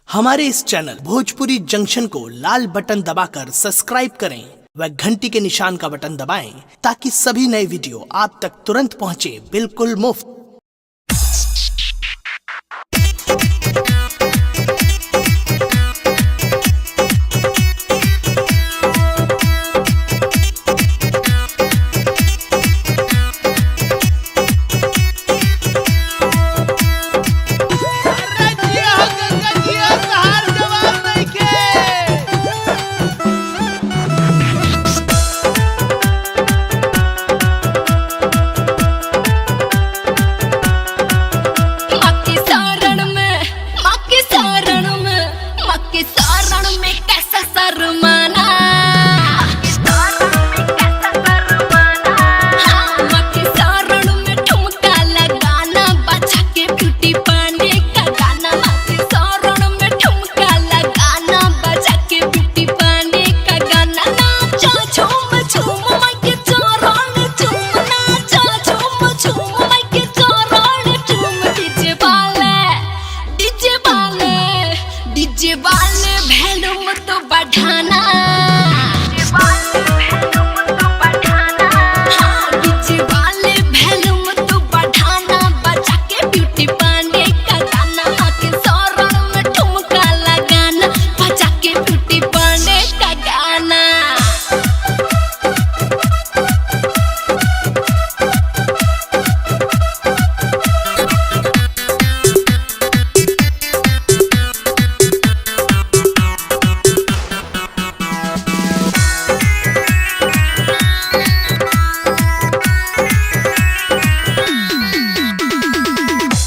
हमारे इस channel Bhojpuri junction को लाल button दबाकर सब्सक्राइब करें व घंटी के निशान का बटन दबाएं ताकि सभी नए वीडियो आप तक तुरंत पहुंचे बिल्कुल मुफ्त। अरे जिया हो गंगा जिया, सहार जवाब नइखे। मक्के सारण में, मक्के सारण में, मक्के सारण में कैसा शर्माना। हाँ, मक्के सारण में ठुमका लगाना, बचा के ब्यूटी पाने का गाना। मक्के सारण में ठुमका लगाना, बचा के ब्यूटी पाने का गाना। नाचा झूम झूम मक्के चरण झूम, नाचा झूम झूम मक्के चरण झूम। डीजे वाले, डीजे वाले, डीजे वाले वॉल्यूम तो बढ़ाना। हाँ, डीजे वाले वॉल्यूम तो बढ़ाना, बजा के ब्यूटी पांडे का गाना। आके शरण में ठुमका लगाना, बजा के ब्यूटी पांडे का गाना।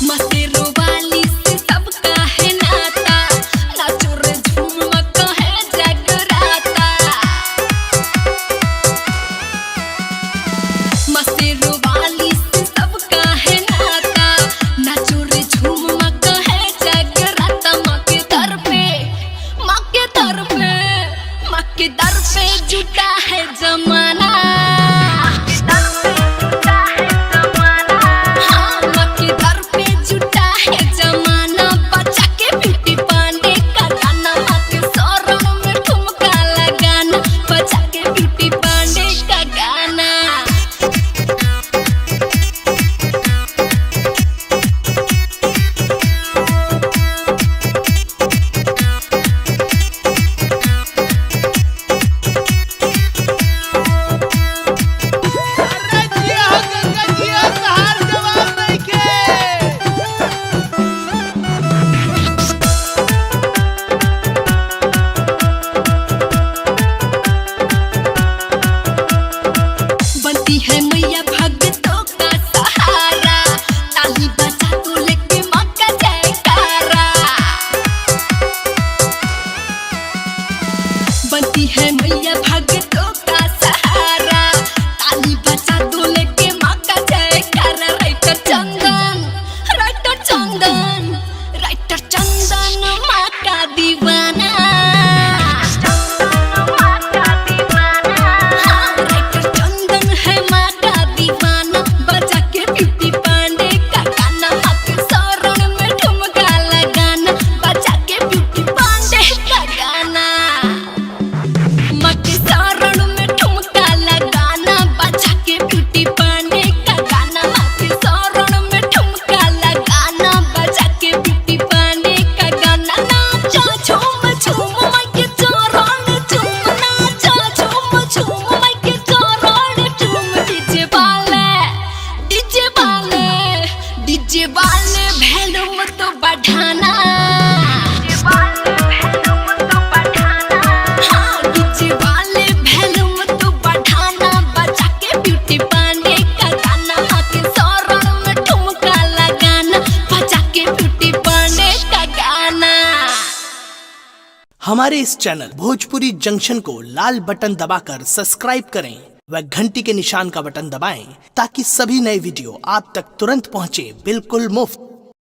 मसेरो वाली से सबका है नाता, नाचो रे झूम मक्का है जगराता। मसेरो वाली से सबका है नाता, नाचो रे झूम मक्का है जगराता। माँ के दर पे, माँ के दर पे, माँ के दर पे जुटा है जमाना। हाँ, माँ के दर पे जुटा है जमाना, बचा के ब्यूटी पांडे का गाना। माँ के शरण में ठुमका लगाना, बचा के ब्यूटी पांडे का गाना। अरे जिया हो गंगा जिया, सहार जवाब नइखे। बनती है मैया भक्तों का सहारा, ताली बजा तो लेके माँ का जयकारा। बनती है मैया भक्तों का सहारा, ताली बजा तो लेके माँ का जयकारा। Writer Chandan, writer Chandan, writer Chandan माँ का दीवाना। हाँ, राइटर चंदन है माँ का दीवाना, बजा के ब्यूटी पांडे का गाना। माँ के शरण में ठुमका लगाना, बजा के ब्यूटी पांडे का गाना। माँ के शरण में ठुमका लगाना, बजा के ब्यूटी पांडे का गाना। माँ के शरण में ठुमका लगाना, बजा के ब्यूटी पांडे का गाना। नाचा झूम झूम माँ के चरण झूम, नाचा झूम झूम माँ के चरण झूम। डीजे वाले, डीजे वाले, डीजे वाले वॉल्यूम तो बढ़ाना। हाँ, डीजे वाले वॉल्यूम तो बढ़ाना, बजा के ब्यूटी पांडे का गाना। माँ के शरण में ठुमका लगाना, बजा के ब्यूटी पांडे का गाना। हमारे इस चैनल भोजपुरी जंक्शन को लाल बटन दबाकर सब्सक्राइब करें व घंटी के निशान का बटन दबाएं ताकि सभी नए वीडियो आप तक तुरंत पहुंचे बिल्कुल मुफ्त।